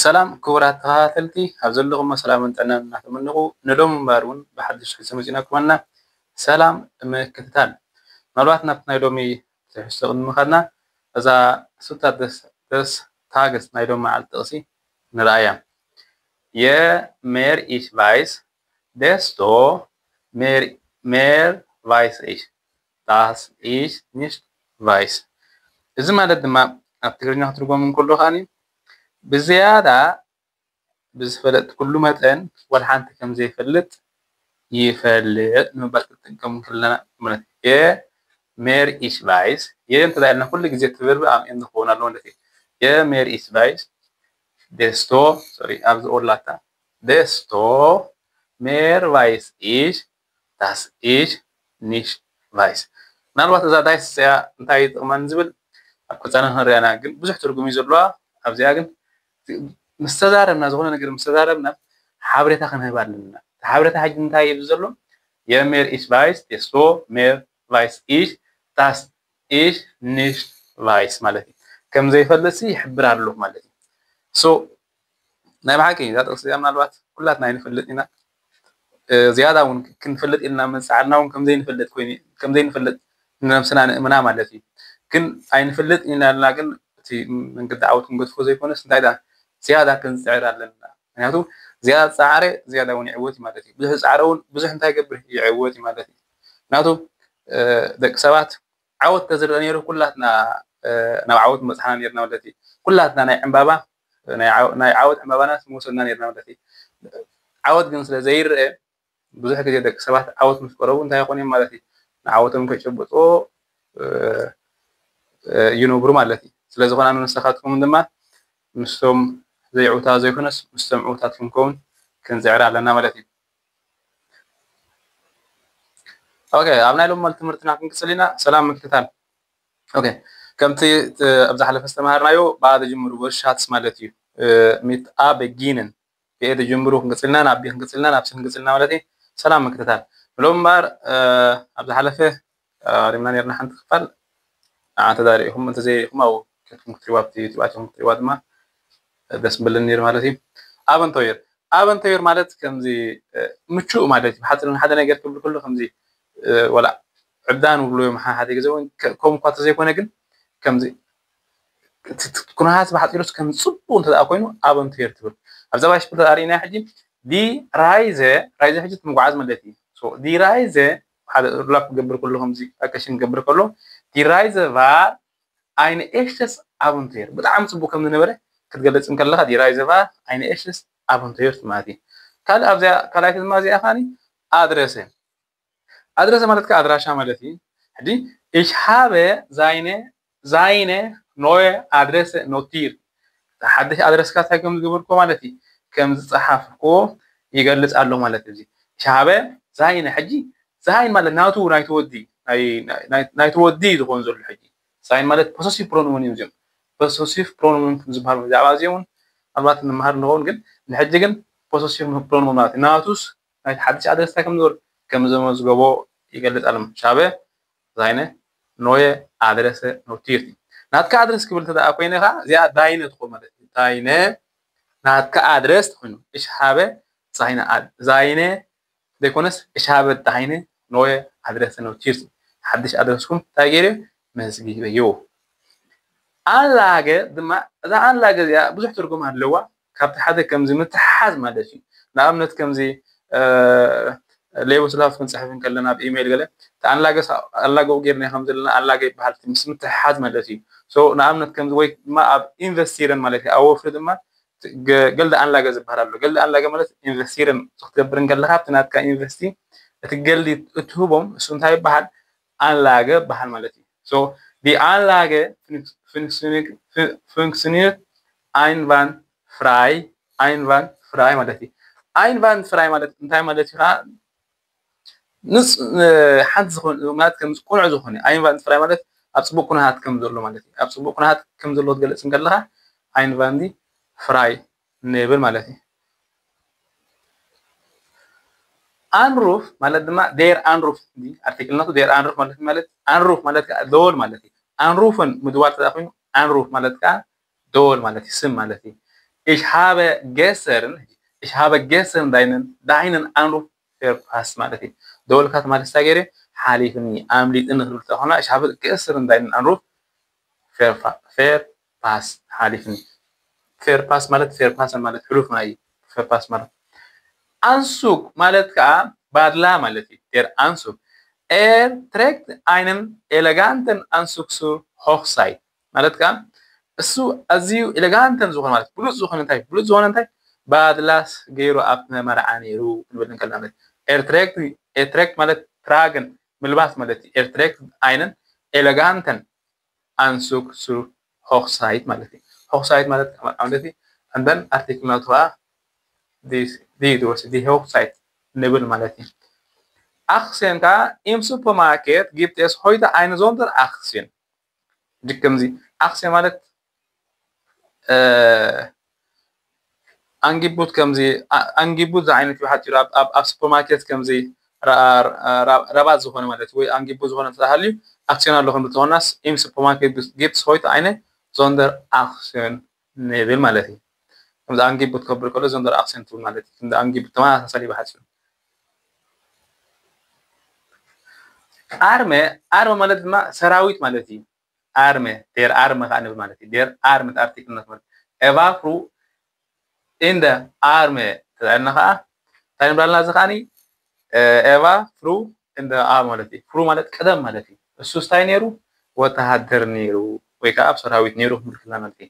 ሰላም ክቡራት ተኸታተልቲ፣ ኣብ ዘለኹሞ ሰላምን ጥዕናን እናተመነኹ፣ ንሎሚ እምበኣር እውን ብሓድሽ ትሕዝቶ መፂእናኩም ኣለና። ሰላም ምክትታል። ምናልባት ናብቲ ናይ ሎሚ ትሕዝቶ ቅድሚ ምኻድና፣ እዛ ሱታ ደስ ደስ ታግስ ናይ ሎሚ መዓልቲ ጥቕሲ ንርኣያ። የ ሜር ኢሽ ቫይስ ደስቶ ሜር ሜር ቫይስ ኢሽ ዳስ ኢሽ ኒሽት ቫይስ። እዚ ማለት ድማ ኣብ ትግርኛ ክትርጎም እንከሎ ከኣኒ ብዝያዳ ብዝፈለጥኩሉ መጠን ወላ ሓንቲ ከም ዘይፈልጥ ይፈልጥ ንምባል ክትጥቀም ከለና ማለት የ ሜር ኢሽ ቫይስ የ እንተ ኢልና ኩሉ ግዜ እቲ ቨርብ ኣም ኤን ክኸውን ኣለዎ ማለት እዩ። የ ሜር ኢሽ ቫይስ ደስቶ ሶሪ ኣብዚ ኦላታ ደስቶ ሜር ቫይስ ኢሽ ዳስ ኢሽ ኒሽ ቫይስ። ምናልባት እዛ ዳይስ እዚኣ እንታይ ጥቕማ ንዝብል ኣብ ቀፃሊ ክንሪኣና ግን ብዙሕ ትርጉም እዩ ዘለዋ። ኣብዚኣ ግን ምስ ተዛረብና ዝኾነ ነገር ምስ ተዛረብና ሓበሬታ ክንህብ ኣለና። እቲ ሓበሬታ ሕጂ እንታይ እዩ ዘሎ? የሜር ኢሽ ቫይስ ቴስቶ ሜር ቫይስ ኢሽ ዳስ ኢሽ ኒሽ ቫይስ ማለት እዩ። ከም ዘይፈልጥሲ ይሕብር ኣለኹ ማለት እዩ። ሶ ናይ ብሓቂ እዛ ጥቕሲ እዚኣ ምናልባት ኩላትና ኣይንፈልጥ ኢና። ዝያዳ እውን ክንፈልጥ ኢልና መፅዓርና እውን ከምዘይንፈልጥ ኮይኑ ከምዘይንፈልጥ ንነብስና ንእምና ማለት እዩ። ግን ኣይንፈልጥ ኢና ኢልና ግን እቲ መንገዲ ዓወት ክንገድፎ ዘይኮነስ እንታይ ዳ ዝያዳ ክንፅዕር ኣለና። ምክንያቱ ዝያዳ ፃዕረ ዝያዳ እውን ይዕወት እዩ ማለት እዩ። ብዙሕ ፃዕረ እውን ብዙሕ እንታይ ይገብር ይዕወት እዩ ማለት እዩ። ምክንያቱ ደቂ ሰባት ዓወት ተዝርአ ነይሩ ኩላትና ናብ ዓወት መፅሓና ነርና ማለት እዩ። ኩላትና ናይ ዕምባባ ናይ ዓወት ዕምባባና ምወሰድና ነርና ማለት እዩ። ዓወት ግን ስለ ዘይርአ ብዙሕ ግዜ ደቂ ሰባት ዓወት ምስ ቀረቡ እንታይ ይኾኑ እዮም ማለት እዩ? ንዓወቶም ከይጨበጥዎ ይነብሩ ማለት እዩ። ስለዝኾነ ኣነ ንስኻትኩም ድማ ምስቶም ዘይዕውታት ዘይኮነስ ምስቶም ዕውታት ክንከውን ክንፅዕር ኣለና ማለት እዩ። ኦኬ ኣብ ናይ ሎም ትምህርትና ክንቅፅል ኢና። ሰላም ምክትታል። ኦኬ ከምቲ ኣብ ዝሓለፈ ዝተምሃርናዮ ብኣ ዝጅምሩ ቨርሻትስ ማለት እዩ። ሚት ኣ በጊንን ብኤ ዝጅምሩ ክንቅፅልና ናብ ቢ ክንቅፅልና ናብ ሲ ክንቅፅልና ማለት እዩ። ሰላም ምክትታል። ሎም እምበኣር ኣብ ዝሓለፈ ኣሪምና ነርና ሓንቲ ክፋል ንዓ ተዛሪእኹም እንተዘይሪእኹም ኣብ ኬድኩም ክትሪዋ ኣብቲ ዩቲባትኩም ክትሪዋ ድማ ደስ ምብልን ነይሩ ማለት እዩ። ኣብ እንተወይር ኣብ እንተወይር ማለት ከምዚ ምቹእ ማለት እዩ። ብሓፂሩ ንሓደ ነገር ክብል ከሎ ከምዚ ወላ ዕብዳን ውብሎ እዮም ሓደ ግዜ እውን ከም እኳ ተዘይኮነ ግን ከምዚ ኩነታት ብሓፂሩስ ከም ፅቡቅ እንተ ኮይኑ ኣብ እንተወይር ትብል ኣብዛ ባሽፕል ተኣሪእና ሕጂ ዲ ራይዘ ራይዘ ሕጂ ትምጓዓዝ ማለት እዩ። ዲ ራይዘ ሓደ ሩላፕ ክገብር ከሎ ከምዚ ኣከሽን ክገብር ከሎ ዲ ራይዘ ቫር ኣይነ ኤሽተስ ኣቡንቴር ብጣዕሚ ፅቡቅ ከም ዝነበረ ክትገልፅ እንከለካ ዲራይ ዘባ ኣይነ ኤሽተስ ኣቡንቴር ማለት እዩ። ካልእ ኣብዚኣ ካልኣይቲ ድማ እዚኣ ካኒ ኣድረሰ ኣድረሰ ማለት ከዓ ኣድራሻ ማለት እዩ። ሕጂ ich habe seine seine neue Adresse notiert ሓድሽ ኣድረስካ እንታይ ከም ዝገበርኮ ማለት እዩ ከም ዝፀሓፍኮ ይገልፅ ኣሎ ማለት እዩ። Ich habe seine ሕጂ seine ማለት ናቱ ናይቲ ወዲ ናይቲ ወዲ ዝኮን ዘሎ ሕጂ seine ማለት ፖሰሲቭ ፕሮኖመን እዮም እዚኦም። ፖሰሲቭ ፕሮኖመን ዝበሃሉ ብዛዕባ እዚኦም እውን ኣብባት ንምሃር ንኸውን ግን ንሕጂ ግን ፖሰሲቭ ፕሮኖመን ማለት ናቱስ ናይቲ ሓድሽ ኣድረስ እንታይ ከም ዝገበርኮ ከም ዘመዝገቦ ይገልፅ ኣሎ። Ich habe seine neue Adresse notiert ናትካ ኣድረስ ክብል ተደኣ ኮይነ ከዓ እዚኣ deine ትኾን ማለት እዩ። Deine ናትካ ኣድረስ ትኾይኑ ich habe seine seine ዘይኮነስ ich habe deine neue Adresse notiert ሓድሽ ኣድረስኩም እንታይ ገይረ መዝጊበዮ። Anlage ድማ እዛ Anlage እዚኣ ብዙሕ ትርጉም ኣለዋ። ካብቲ ሓደ ከምዚ ምትሓዝ ማለት እዩ። ንኣብነት ከምዚ ሌቦስላፍ ክንፅሕፍ እንከለና ኣብ ኢሜይል ገለ ኣላገ ኣላገው ጌርና ከም ዘለና ኣላገ ይበሃል ምስ ምትሕሓዝ ማለት እዩ። ንኣብነት ከምዚ ወይ ድማ ኣብ ኢንቨስቲረን ማለት እዩ ኣብ ወፍሪ ድማ ገልዲ ኣንላገ ዝበሃል ኣሎ። ገልዲ ኣንላገ ማለት ኢንቨስቲረን ክትገብር እንከለካ ኣብቲ ናትካ ኢንቨስቲ እቲ ገልዲ እትህቦም እሱ እንታይ ይበሃል? ኣንላገ ይበሃል ማለት እዩ። Die Anlage funktioniert einwandfrei einwandfrei ማለት እዩ። Einwandfrei ማለት እንታይ ማለት እዩ ከዓ ንስ ሓንቲ ዝኾነ ማለት ከም ቁኑዕ ዝኾነ einwandfrei ማለት ኣብ ፅቡቅ ኩነታት ከም ዘሎ ማለት እዩ። ኣብ ፅቡቅ ኩነታት ከም ዘሎ ክትገልፅ እንከለካ einwandfrei ንብል ማለት እዩ። Anruf ማለት ድማ der Anruf ኣርቲክልነቱ der Anruf ማለት ማለት Anruf ማለት ከዓ ደወል ማለት እዩ። Anrufen ምድዋል ተዳ ኮይኑ Anruf ማለት ከዓ ደወል ማለት እዩ፣ ስም ማለት እዩ። Ich habe gestern ich habe gestern deinen deinen Anruf verpasst ማለት እዩ። ደወልካ ትማሊ ስታ ገይረ ሓሊፍኒ ኣምሊጥኒ ክብል ተኾና ich habe gestern deinen Anruf verpasst ሓሊፍኒ። Verpasst ማለት verpassen ማለት ሕሉፍ ናይ verpasst ማለት። Anzug ማለት ከዓ ባድላ ማለት እዩ። Der Anzug er trägt einen eleganten Anzug zur Hochzeit ማለት ከዓ እሱ ኣዝዩ ኤሌጋንተን ዝኾነ ማለት ብሉፅ ዝኾነ እንታይ ብሉፅ ዝኾነ እንታይ ባድላስ ገይሩ ኣብ መርዓ ነይሩ ክንብል እንከለና ማለት er trägt er trägt ማለት tragen ምልባስ ማለት እዩ። Er trägt einen eleganten Anzug zur Hochzeit ማለት እዩ። Hochzeit ማለት ማለት እዩ። And then ኣርቲክል ናቱ ከዓ die Hochzeit ንብል ማለት እዩ። Aktien ከዓ im Supermarkt gibt es heute eine Sonderaktien። ከምዚ aktien ማለት ኣንጊቡት ከምዚ ኣንጊቡት ዝዓይነት እዩ ሓፂሩ ኣብ supermarket ከምዚ ረባት ዝኾነ ማለት ወይ ኣንጊቡት ዝኾነ ተሃልዩ aktien ኣሎ ክንብል ተኾናስ im Supermarkt gibt es heute eine Sonderaktien ንብል ማለት እዩ። ከምዚ ኣንጊቡት ከብል ከሎ Sonderaktien ትብል ማለት እዩ። ከምዚ ኣንጊቡት ተመሳሳሊ ብሓፂሩ Armee Armee ማለት ድማ ሰራዊት ማለት እዩ። Armee der Armee ከዓ ንብል ማለት እዩ። Der Armee ኣርቲክል ንብል። Er war früher in der Armee ተባሂልና ከዓ እንታይ ንብላልና እዚ ከዓኒ Er war früher in der Armee ማለት እዩ። Früher ማለት ቀደም ማለት እዩ። እሱ እንታይ ነይሩ? ወተሃደር ነይሩ ወይ ከዓ ኣብ ሰራዊት ነይሩ ክንብል ከለና ማለት እዩ።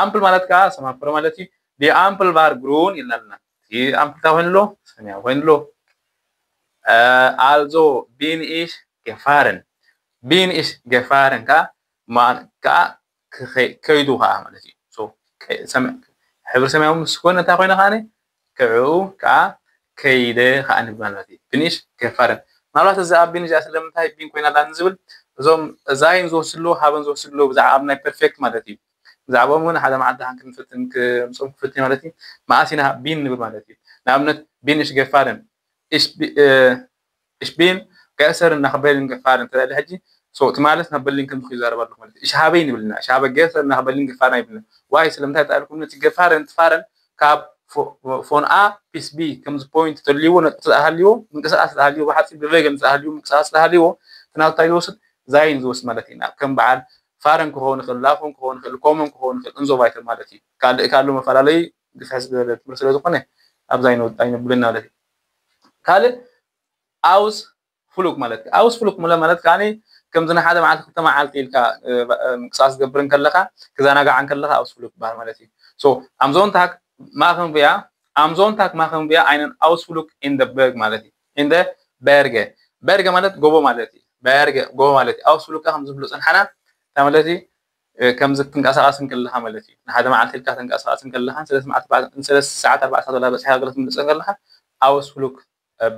Ampel ማለት ከዓ ሰማፈሮ ማለት እዩ። Die Ampel war grün ኢልና ኣለና። እቲ ኣምፕል እንታይ ኮይኑ ኣሎ? ሰማያዊ ኮይኑ ኣሎ። Also bin ich gefahren bin ich gefahren ከዓ ከዓ ከይዱ ከዓ ማለት እዩ። ሕብሪ ሰማያዊ ምስ ኮነ እንታይ ኮይነ ከዓ ክዕኡ ከዓ ከይደ ከዓ ንብል ማለት እዩ። Bin ich gefahren ምናልባት እዚ ኣብ bin እዚኣ ስለምንታይ bin ኮይና ኣላ ንዝብል እዞም sein ዝወስድሉ haben ዝወስድሉ ብዛዕባ ኣብ ናይ perfect ማለት እዩ። ብዛዕባኦም እውን ሓደ መዓልቲ ሓን ክንፍትን ክምፅኦም ክፍትን ማለት እዩ። መዓስ ኢና bin ንብል ማለት እዩ። ንኣብነት bin ich gefahren ich bin gestern nach Berlin gefahren እንተዳለ ሕጂ ትማሊ ናብ በርሊን ከም ዝኹ ይዛረብ ኣለኹ ማለት ich habe ንብልና ich habe gestern nach Berlin gefahren ኣይብልና። ዋይ ስለምንታይ ተኣልኩም ነቲ gefahren ትፋረን ካብ von A bis B ከምዚ point ተልይዎ ነጥቢ ተሃልይዎ ምንቅስቃስ ተሃልይዎ ብሓፂ ብበገን ተሃልይዎ ምንቅስቃስ ተሃልይዎ ትናቱ እንታይ ዝወስድ sein ዝወስድ ማለት እዩ። ከም በዓል fahren ክኸውን ይኽእል laufen ክኸውን ይኽእል kommen ክኸውን ይኽእል und so weiter ማለት እዩ። ካልእ ካልእ መፈላለዩ ግፍሕ ዝበለ ትምህርቲ ስለዝኾነ ኣብዛ ኣይነብልን ማለት እዩ። ካልእ Ausflug ማለት Ausflug ምለ ማለት ከዓ ከምዚ ንሓደ መዓልቲ ክልተ መዓልቲ ኢልካ ምንቅስቃስ ዝገብር እንከለካ ክዘናጋዕ እንከለካ Ausflug ይበሃል ማለት እዩ። Am Sonntag machen wir am Sonntag machen wir einen Ausflug in the Berg ማለት እዩ። In the Berge Berge ማለት ጎቦ ማለት እዩ። Berge ጎቦ ማለት እዩ። Ausflug ከዓ ከምዝብሎ ፀንሓና እንታይ ማለት እዩ? ከምዚ ትንቀሳቀስ እንከለካ ማለት እዩ። ንሓደ መዓልቲ ኢልካ ተንቀሳቀስ እንከለካ ሰለስተ ሰዓት ኣርባዕተ ሰዓት ወላ በፂሕካ ገለ ትምልፅ እንከለካ Ausflug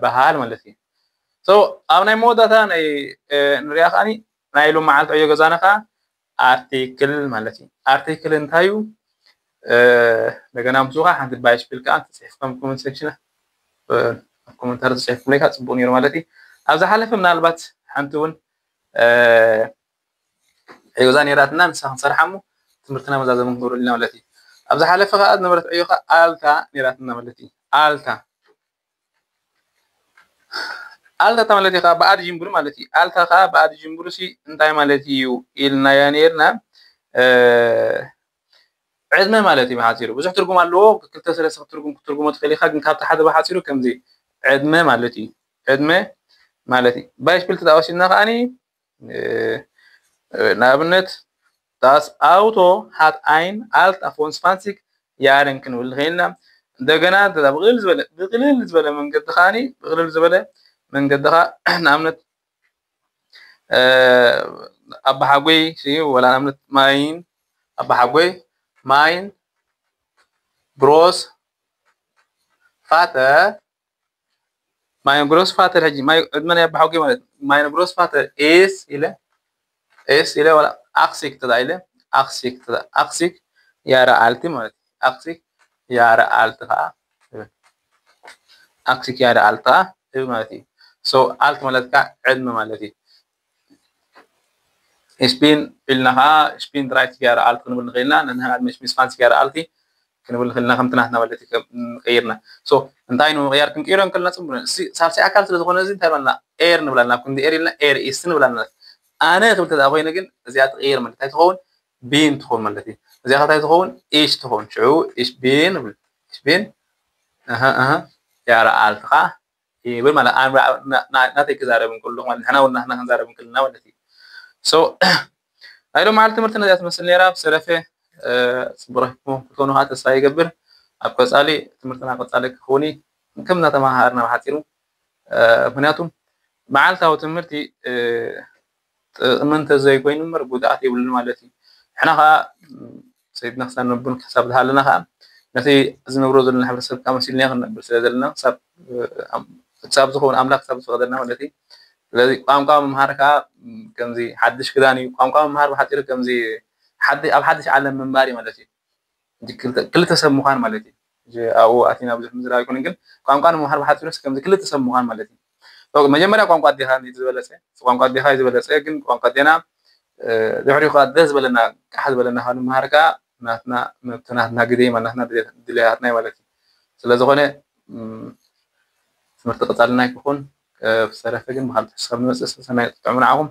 በሃል ማለት እዩ። ኣብ ናይ መወዳእታ ናይ ንሪኣ ከዓኒ ናይ ሎም መዓልቲ ዕዮ ገዛና ከዓ ኣርቲክል ማለት እዩ። ኣርቲክል እንታይ እዩ? እንደገና ምስኡ ከዓ ሓንቲ ባይሽፒል ከዓ ተፅሒፍኩም comment section ኣብ ኮመንታሪ ተፅሒፍኩም ለይካ ፅቡቅ ነይሩ ማለት እዩ። ኣብ ዝሓለፈ ምናልባት ሓንቲ እውን ዕዮዛ ነይራትና ንሳ ክንሰርሓ እሞ ትምህርትና መዛዘሚ ክንገብረሉ ኢና ማለት እዩ። ኣብ ዝሓለፈ ከዓ ዝነበረት ዕዮ ከዓ ኣልታ ነይራትና ማለት እዩ። ኣልታ ኣልታ ማለት እዩ ከዓ ብኣድ ጅምብሩ ማለት እዩ። ኣልታ ከዓ ብኣድ ጅምብሩ ሲ እንታይ ማለት እዩ ኢልናያ ነይርና። ዕድመ ማለት እዩ ብሓፂሩ ብዙሕ ትርጉም ኣለዎ። ክልተ ሰለስተ ክትርጉም ክትርጉሞ ትኽእል ኢኻ። ግን ካብቲ ሓደ ብሓፂሩ ከምዚ ዕድመ ማለት እዩ። ዕድመ ማለት እዩ። ባይሽፒል ተጣወሲድና ከዓኒ ንኣብነት Das Auto hat ein Alter von zwanzig Jahren ክንብል ንኽእል ኢና። እንደገና ብቅልል ዝበለ ብቅልል ዝበለ መንገዲ ከዓኒ ብቅልል ዝበለ መንገዲ ከዓ ንኣብነት ኣባሓጎይ ወላ ንኣብነት mein ኣባሓጎይ mein Großvater mein Großvater ሕጂ ዕድመ ናይ ኣባሓጎይ ማለት mein Großvater ist ኢለ ist ኢለ ወላ achtzig ተዳ ኢለ achtzig achtzig Jahre alt ማለት achtzig Jahre alt ከዓ achtzig Jahre alt ከዓ እብ ማለት እዩ። So alt ማለት ከዓ ዕድመ ማለት እዩ። Ich bin ኢልና ከዓ ich bin dreißig Jahre alt ክንብል ንኽእል ኢና። ንሕና ዕድመ ich bin zwanzig Jahre alt ክንብል ንኽእልና ከምቲ ናትና ማለት እዩ። ከም ቀይርና። So እንታይ ንምቕያር ክንቅይሮ እንከለና ጽቡቅ። እሲ ሳልሳይ ኣካል ስለ ዝኾነ እዚ እንታይ በልና? ኤር ንብላልና። ኣብ ክንዲ ኤር ኢልና ኤር ኢስት ንብላልና። ኣነ ክብል ተዛ ኮይነ ግን እዚኣ ትቕየር ማለት እንታይ ትኸውን? ቢን ትኸውን ማለት እዩ። እዚኣ እንታይ ትኸውን? ኢሽ ትኸውን። ሽዑ ኢሽ ቢን ንብል። ኢሽ ቢን። ኣሃ፣ ኣሃ። ያራ ኣልትኻ ይብል ማለት ኣን-፣ ና-፣ ና-፣ ናተይ ክዛረብ እንከሎ ማለት ንሕና እውን ናትና ክንዛረብ እንከለና ማለት እዩ። So ናይ ሎም መዓልቲ ትምህርቲ ነዚኣ ትመስል ነይራ። ብሰለፈ፣ እ፣ ጽቡቕ ክትኮኑ ከዓ ተስፋ ይገብር። ኣብ ቀጻሊ ትምህርትና ቀጻሊ ክኸውን እዩ። ከም እናተመሃርና ብሓጺሩ፣ እ፣ ምኽንያቱ መዓልታዊ ትምህርቲ፣ እ፣ ጥቕሚ እንተዘይኮይኑ እምበር ጉድኣት የብሉን ማለት እዩ። ንሕና ከዓ፣ ም፣ ሰይድና ክሳብ ነብን ክሳብ ዝሃለና ከዓ ነቲ ዝነብሮ ዘለና ሕብረተሰብ ከዓ መሲልና ክንነብር ስለ ዘለና ክሳብ፣ እ፣ ኣም-፣ ክሳብ ዝኸውን ኣምላኽ ክሳብ ዝፈቐደልና ማለት እዩ። ስለዚ ቋንቋ ምምሃር ከዓ፣ ም፣ ከምዚ ሓድሽ ክዳን እዩ። ቋንቋ ምምሃር ብሓጺሩ ከምዚ ሓዲ-፣ ኣብ ሓድሽ ዓለም ምንባር እዩ ማለት እዩ። እንጂ ክልተ፣ ክልተ ሰብ ምዃን ማለት እዩ። እንጂ ኣብኡ ኣቲና ብዙሕ ምዝራብ ኣይኮነን፣ ግን ቋንቋ ንምምሃር ብሓጺሩ ከምዚ ክልተ ሰብ ምዃን ማለት እዩ። ኦኬ፣ መጀመርያ ቋንቋ ኣዴኻ እዩ ዝበለጸ፣ ቋንቋ ኣዴኻ እዩ ዝበለጸ፣ ግን ቋንቋ ኣዴና፣ እ፣ ድሕሪኡ ከኣ ደስ ዝበለና፣ ቃሕ ዝበለና ካብ ንምሃር ከኣ ናትና መብቲ፣ ናትና ግዜ፣ ናትና ድሌታትና እዩ ማለት እዩ። ስለ ዝኾነ፣ እም፣ ትምህርቲ ቀጻልና ይኩን፣ እ፣ ብዝተረፈ ግን ብኻልእ ትሕዝቶ ካብ ንመጽእ ሰናይ ጥዑም ንዓኹም።